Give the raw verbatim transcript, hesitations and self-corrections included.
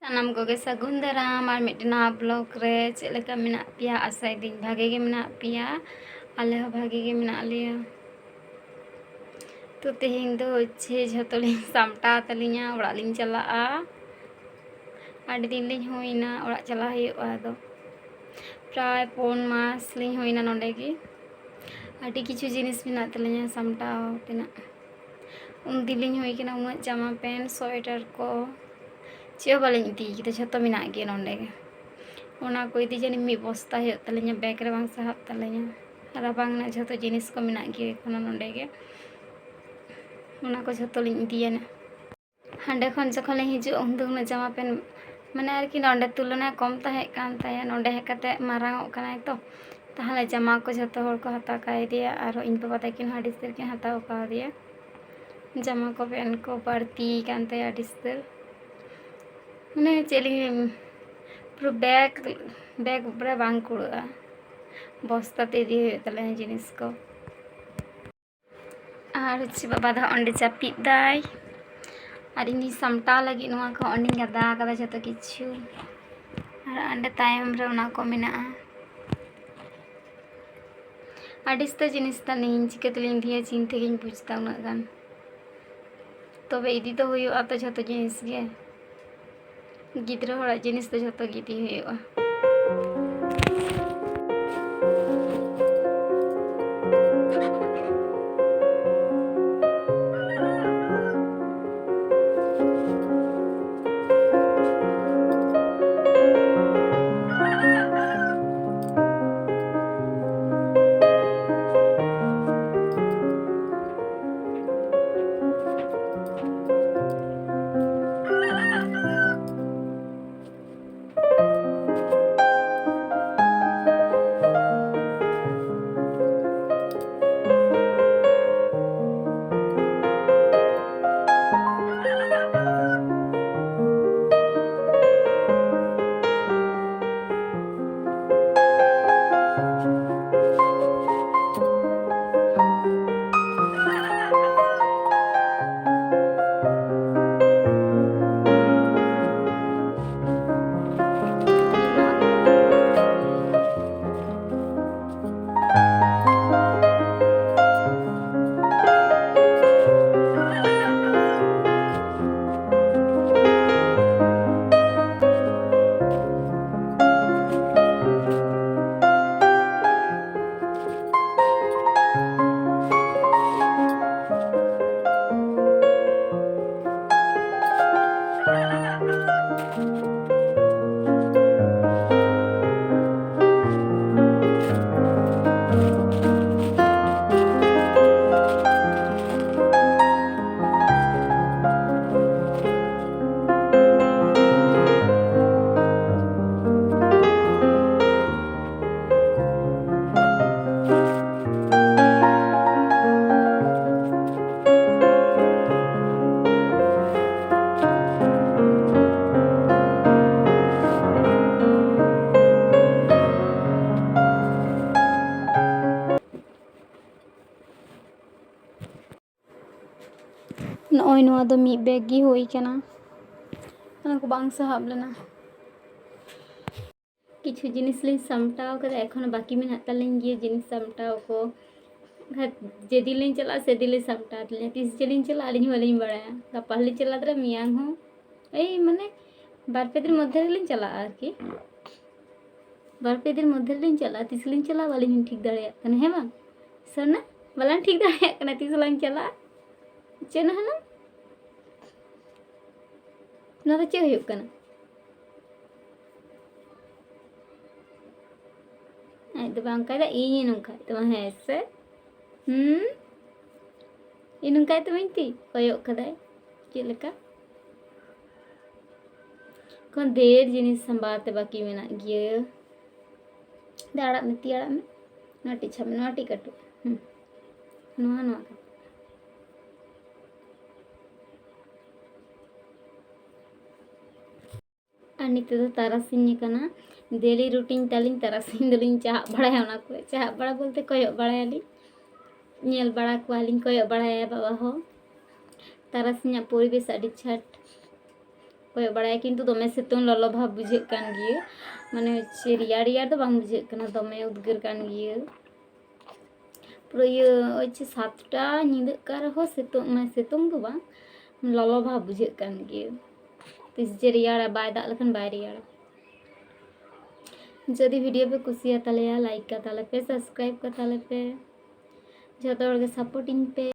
ᱥᱟᱱᱟᱢ ᱠᱚᱜᱮ ᱥᱟᱹᱜᱩᱱ ᱫᱟᱨᱟᱢ ᱟᱨ ᱢᱤᱫᱴᱮᱱ ᱱᱟᱣᱟ ᱵᱞᱚᱜ ᱨᱮ᱾ ᱪᱮᱫ ᱞᱮᱠᱟ ᱢᱮᱱᱟᱜ ᱯᱮᱭᱟ? ᱟᱥᱟᱭᱮᱫᱟᱹᱧ ᱵᱷᱟᱜᱮ ᱜᱮ ᱢᱮᱱᱟᱜ ᱯᱮᱭᱟ᱾ ᱟᱞᱮ ᱦᱚᱸ ᱵᱷᱟᱜᱮ ᱜᱮ ᱢᱮᱱᱟᱜ ᱞᱮᱭᱟ᱾ ᱛᱚ ᱛᱮᱦᱮᱧ ᱫᱚ ᱦᱚᱪᱪᱷᱮ ᱡᱷᱚᱛᱚ ᱞᱤᱧ ᱥᱟᱢᱴᱟᱣ ᱛᱟᱹᱞᱤᱧᱟ, ᱚᱲᱟᱜ ᱞᱤᱧ ᱪᱟᱞᱟᱜᱼᱟ᱾ ᱟᱹᱰᱤ ᱫᱤᱱ ᱞᱤᱧ ᱦᱩᱭᱱᱟ ᱚᱲᱟᱜ ᱪᱟᱞᱟᱜ ᱦᱩᱭᱩᱜᱼᱟ᱾ ᱟᱫᱚ ᱯᱨᱟᱭ ᱯᱩᱱ ᱢᱟᱥ ᱞᱤᱧ ᱦᱩᱭᱱᱟ ᱱᱚᱸᱰᱮ ᱜᱮ᱾ ᱟᱹᱰᱤ ᱠᱤᱪᱷᱩ ᱡᱤᱱᱤᱥ ᱢᱮᱱᱟᱜ ᱛᱟᱹᱞᱤᱧᱟ ᱥᱟᱢᱴᱟᱣ ᱛᱮᱱᱟᱜ᱾ ᱩᱱᱫᱤᱱ ᱞᱤᱧ ᱦᱩᱭ ᱠᱟᱱᱟ ᱩᱱᱟᱹᱜ ᱡᱟᱢᱟ ᱯᱮᱱᱴ, ᱥᱳᱭᱮᱴᱟᱨ ᱠᱚ ᱪᱮᱫ ᱦᱚᱸ ᱵᱟᱹᱞᱤᱧ ᱤᱫᱤ ᱠᱟᱫᱟ, ᱡᱷᱚᱛᱚ ᱢᱮᱱᱟᱜ ᱜᱮᱭᱟ ᱱᱚᱸᱰᱮ ᱜᱮ᱾ ᱚᱱᱟ ᱠᱚ ᱤᱫᱤ ᱡᱟᱹᱱᱤᱡ ᱢᱤᱫ ᱵᱚᱥᱛᱟ ᱦᱩᱭᱩᱜ ᱛᱟᱹᱞᱤᱧᱟ, ᱵᱮᱜᱽ ᱨᱮ ᱵᱟᱝ ᱥᱟᱦᱟᱵ ᱛᱟᱹᱞᱤᱧᱟ᱾ ᱨᱟᱵᱟᱝ ᱨᱮᱱᱟᱜ ᱡᱷᱚᱛᱚ ᱡᱤᱱᱤᱥ ᱠᱚ ᱢᱮᱱᱟᱜ ᱜᱮᱭᱟ ᱮᱠᱷᱚᱱᱳ ᱱᱚᱸᱰᱮ ᱜᱮ᱾ ᱚᱱᱟ ᱠᱚ ᱡᱷᱚᱛᱚ ᱞᱤᱧ ᱤᱫᱤᱭᱟ ᱱᱟᱜ᱾ ᱦᱟᱸᱰᱮ ᱠᱷᱚᱱ ᱡᱚᱠᱷᱚᱱ ᱞᱤᱧ ᱦᱤᱡᱩᱜᱼᱟ, ᱩᱱ ᱫᱚ ᱩᱱᱟᱹᱜ ᱡᱟᱢᱟ ᱯᱮᱱᱴ, ᱢᱟᱱᱮ ᱟᱨᱠᱤ ᱱᱚᱸᱰᱮ ᱛᱩᱞᱚᱱᱟ ᱠᱚᱢ ᱛᱟᱦᱮᱸ ᱠᱟᱱ ᱛᱟᱭᱟ, ᱱᱚᱸᱰᱮ ᱦᱮᱡ ᱠᱟᱛᱮ ᱢᱟᱨᱟᱝ ᱚᱜ ᱠᱟᱱᱟᱭ ᱛᱚ᱾ ᱛᱟᱦᱚᱞᱮ ᱡᱟᱢᱟ ᱠᱚ ᱡᱷᱚᱛᱚ ᱦᱚᱲ ᱠᱚ ᱦᱟᱛᱟᱣ ᱠᱟᱭᱫᱮᱭᱟ, ᱟᱨ ᱤᱧ ᱵᱟᱵᱟ ᱛᱟᱹᱠᱤᱱ ᱦᱚᱸ ᱟᱹᱰᱤ ᱩᱥᱛᱟᱹᱨ ᱠᱤᱱ ᱦᱟᱛᱟᱣ ᱠᱟᱣᱫᱮᱭᱟ᱾ ᱡᱟᱢᱟ ᱠᱚ ᱯᱮᱱᱴ ᱠᱚ ᱵᱟᱹᱲᱛᱤ ᱠᱟᱱ ᱛᱟᱭᱟ ᱟᱹᱰᱤ ᱩᱥᱛᱟᱹᱨ᱾ ᱢᱟᱱᱮ ᱪᱮᱫ ᱞᱤᱧ, ᱯᱩᱨᱟᱹ ᱵᱮᱜᱽ, ᱵᱮᱜᱽ ᱨᱮ ᱵᱟᱝ ᱠᱩᱲᱟᱹᱜᱼᱟ, ᱵᱚᱥᱛᱟ ᱛᱮ ᱤᱫᱤ ᱦᱩᱭᱩᱜ ᱛᱟᱞᱮᱭᱟ ᱡᱤᱱᱤᱥ ᱠᱚ᱾ ᱟᱨ ᱦᱚᱪᱪᱷᱮ ᱵᱟᱵᱟ ᱫᱚ ᱚᱸᱰᱮ ᱡᱟᱹᱯᱤᱫ ᱫᱟᱭ, ᱟᱨ ᱤᱧ ᱥᱟᱢᱴᱟᱣ ᱞᱟᱹᱜᱤᱫ ᱱᱚᱣᱟ ᱠᱚ ᱚᱸᱰᱮᱧ ᱜᱟᱫᱟ ᱠᱟᱫᱟ ᱡᱷᱚᱛᱚ ᱠᱤᱪᱷᱩ᱾ ᱟᱨ ᱚᱸᱰᱮ ᱛᱟᱭᱚᱢ ᱨᱮ ᱚᱱᱟ ᱠᱚ ᱢᱮᱱᱟᱜᱼᱟ᱾ ᱟᱹᱰᱤ ᱩᱥᱛᱟᱹ ᱡᱤᱱᱤᱥ ᱛᱟᱹᱞᱤᱧ, ᱪᱤᱠᱟᱹ ᱛᱮᱞᱤᱧ ᱤᱫᱤᱭᱟ, ᱪᱤᱱᱛᱟᱹ ᱜᱤᱧ ᱵᱩᱡᱽ ᱮᱫᱟ ᱩᱱᱟᱹᱜ ᱜᱟᱱ᱾ ᱛᱚᱵᱮ ᱤᱫᱤ ᱫᱚ ᱦᱩᱭᱩᱜᱼᱟ ᱛᱚ ᱡᱷᱚᱛᱚ ᱡᱤᱱᱤᱥ ᱜᱮ᱾ ᱜᱤᱫᱽᱨᱟᱹ ᱦᱚᱲᱟᱜ ᱡᱤᱱᱤᱥ ᱫᱚ ᱡᱷᱚᱛᱚ ᱜᱮ ᱤᱫᱤ ᱦᱩᱭᱩᱜᱼᱟ᱾ ᱱᱚᱣᱟ ᱫᱚ ᱢᱤᱫ ᱵᱮᱜᱽ ᱜᱮ ᱦᱩᱭ ᱠᱟᱱᱟ, ᱚᱱᱟ ᱠᱚ ᱵᱟᱝ ᱥᱟᱦᱟᱵ ᱞᱮᱱᱟ᱾ ᱠᱤᱪᱷᱩ ᱡᱤᱱᱤᱥ ᱞᱤᱧ ᱥᱟᱢᱴᱟᱣ ᱠᱟᱫᱟ, ᱮᱠᱷᱚᱱᱳ ᱵᱟᱹᱠᱤ ᱢᱮᱱᱟᱜ ᱛᱟᱹᱞᱤᱧ ᱜᱮᱭᱟ ᱡᱤᱱᱤᱥ ᱥᱟᱢᱴᱟᱣ ᱠᱚ᱾ ᱡᱮᱫᱤᱱ ᱞᱤᱧ ᱪᱟᱞᱟᱜᱼᱟ, ᱥᱮᱫᱤᱱ ᱞᱤᱧ ᱥᱟᱢᱴᱟᱣ ᱛᱟᱹᱞᱤᱧᱟ᱾ ᱛᱤᱥ ᱡᱮᱞᱤᱧ ᱪᱟᱞᱟᱜᱼᱟ, ᱟᱹᱞᱤᱧ ᱦᱚᱸ ᱵᱟᱹᱞᱤᱧ ᱵᱟᱲᱟᱭᱟ᱾ ᱜᱟᱯᱟ ᱦᱚᱸᱞᱤᱧ ᱪᱟᱞᱟᱣ ᱫᱟᱲᱮᱭᱟᱜᱼᱟ, ᱢᱮᱭᱟᱝ ᱦᱚᱸ᱾ ᱮᱭ, ᱢᱟᱱᱮ, ᱵᱟᱨ ᱯᱮ ᱫᱤᱱ ᱢᱚᱫᱽᱫᱷᱮ ᱨᱮᱞᱤᱧ ᱪᱟᱞᱟᱜᱼᱟ ᱟᱨᱠᱤ᱾ ᱵᱟᱨ ᱯᱮ ᱫᱤᱱ ᱢᱚᱫᱽᱫᱷᱮ ᱨᱮᱞᱤᱧ ᱪᱟᱞᱟᱜᱼᱟ᱾ ᱛᱤᱥ ᱞᱤᱧ ᱪᱟᱞᱟᱜᱼᱟ, ᱵᱟᱹᱞᱤᱧ ᱴᱷᱤᱠ ᱫᱟᱲᱮᱭᱟᱜ ᱠᱟᱱᱟ, ᱦᱮᱸ ᱵᱟᱝ? ᱥᱟᱨᱱᱟ, ᱵᱟᱞᱟᱝ ᱴᱷᱤᱠ ᱫᱟᱲᱮᱭᱟᱜ ᱠᱟᱱᱟ ᱛᱤᱥ ᱞᱟᱝ ᱪᱟᱞᱟᱜᱼᱟ᱾ ᱪᱮᱫ ᱦᱚᱸ ᱦᱩᱱᱟᱹᱝ? ᱱᱚᱣᱟ ᱫᱚ ᱪᱮᱫ ᱦᱩᱭᱩᱜ ᱠᱟᱱᱟ? ᱟᱡ ᱫᱚ ᱵᱟᱝ ᱚᱱᱠᱟᱭᱮᱫᱟ, ᱤᱧ ᱱᱚᱝᱠᱟᱭ ᱛᱟᱢᱟ, ᱦᱮᱸ ᱥᱮ? ᱦᱩᱸ? ᱤᱧ ᱱᱚᱝᱠᱟᱭ ᱛᱟᱢᱟᱧ ᱛᱤ? ᱠᱚᱭᱚᱜ ᱠᱟᱫᱟᱭ᱾ ᱪᱮᱫ ᱞᱮᱠᱟ? ᱮᱠᱷᱚᱱ ᱰᱷᱮᱨ ᱡᱤᱱᱤᱥ ᱥᱟᱢᱵᱟᱣ ᱛᱮ ᱵᱟᱹᱠᱤ ᱢᱮᱱᱟᱜ ᱜᱮᱭᱟ᱾ ᱫᱮ, ᱟᱲᱟᱜ ᱢᱮ, ᱛᱤ ᱟᱲᱟᱜ ᱢᱮ᱾ ᱱᱚᱣᱟ ᱴᱤᱡ ᱪᱷᱟᱢ ᱢᱮ, ᱱᱚᱣᱟ ᱴᱤᱡ ᱠᱟᱹᱴᱩᱵ᱾ ᱦᱩᱸ᱾ ᱱᱚᱣᱟ, ᱱᱚᱣᱟ ᱠᱟᱹᱴᱩᱵ᱾ ᱟᱨ ᱱᱤᱛᱚᱜ ᱫᱚ ᱛᱟᱨᱟᱥᱤᱧ ᱟᱠᱟᱱᱟ᱾ ᱰᱮᱞᱤ ᱨᱩᱴᱤᱱ ᱛᱟᱹᱞᱤᱧ, ᱛᱟᱨᱟᱥᱤᱧ ᱫᱚᱞᱤᱧ ᱪᱟᱦᱟᱜ ᱵᱟᱲᱟᱭᱟ ᱚᱱᱟ ᱠᱚᱨᱮ᱾ ᱪᱟᱦᱟᱜ ᱵᱟᱲᱟ ᱵᱚᱞᱛᱮ ᱠᱚᱭᱚᱜ ᱵᱟᱲᱟᱭᱟᱞᱤᱧ, ᱧᱮᱞ ᱵᱟᱲᱟ ᱠᱚᱣᱟᱞᱤᱧ, ᱠᱚᱭᱚᱜ ᱵᱟᱲᱟᱭᱟ ᱵᱟᱵᱟ ᱦᱚᱸ᱾ ᱛᱟᱨᱟᱥᱤᱧᱟᱜ ᱯᱚᱨᱤᱵᱮᱥ ᱟᱹᱰᱤ ᱪᱷᱟᱴ ᱠᱚᱭᱚᱜ ᱵᱟᱲᱟᱭᱟ, ᱠᱤᱱᱛᱩ ᱫᱚᱢᱮ ᱥᱤᱛᱩᱝ, ᱞᱚᱞᱚ ᱵᱷᱟᱵᱽ ᱵᱩᱡᱷᱟᱹᱜ ᱠᱟᱱ ᱜᱮᱭᱟ᱾ ᱢᱟᱱᱮ ᱦᱚᱪᱪᱷᱮ ᱨᱮᱭᱟᱲ ᱨᱮᱭᱟᱲ ᱫᱚ ᱵᱟᱝ ᱵᱩᱡᱷᱟᱹᱜ ᱠᱟᱱᱟ, ᱫᱚᱢᱮ ᱩᱫᱽᱜᱟᱹᱨ ᱠᱟᱱ ᱜᱮᱭᱟ᱾ ᱯᱩᱨᱟᱹ ᱤᱭᱟᱹ, ᱳᱭ ᱪᱮ ᱥᱟᱛᱴᱟ ᱧᱤᱫᱟᱹᱜ ᱠᱟᱱ ᱨᱮᱦᱚᱸ ᱥᱤᱛᱩᱝ, ᱢᱟᱱᱮ ᱥᱤᱛᱩᱝ ᱫᱚ ᱵᱟᱝ, ᱞᱚᱞᱚ ᱵᱷᱟᱵᱽ ᱵᱩᱡᱷᱟᱹᱜ ᱠᱟᱱ ᱜᱮᱭᱟ᱾ ᱛᱤᱥ ᱡᱮ ᱨᱮᱭᱟᱲᱟ, ᱵᱟᱭ ᱫᱟᱜ ᱞᱮᱠᱷᱟᱱ ᱵᱟᱭ ᱨᱮᱭᱟᱲᱟ᱾ ᱡᱩᱫᱤ ᱵᱷᱤᱰᱤᱭᱳ ᱯᱮ ᱠᱩᱥᱤᱭᱟᱛᱟᱞᱮᱭᱟ, ᱞᱟᱭᱤᱠ ᱠᱟᱛᱟᱞᱮ ᱯᱮ, ᱥᱟᱵᱥᱠᱨᱟᱭᱤᱵ ᱠᱟᱛᱟᱞᱮ ᱯᱮ, ᱡᱚᱛᱚ ᱦᱚᱲ ᱜᱮ ᱥᱟᱯᱳᱨᱴᱤᱧ ᱯᱮ᱾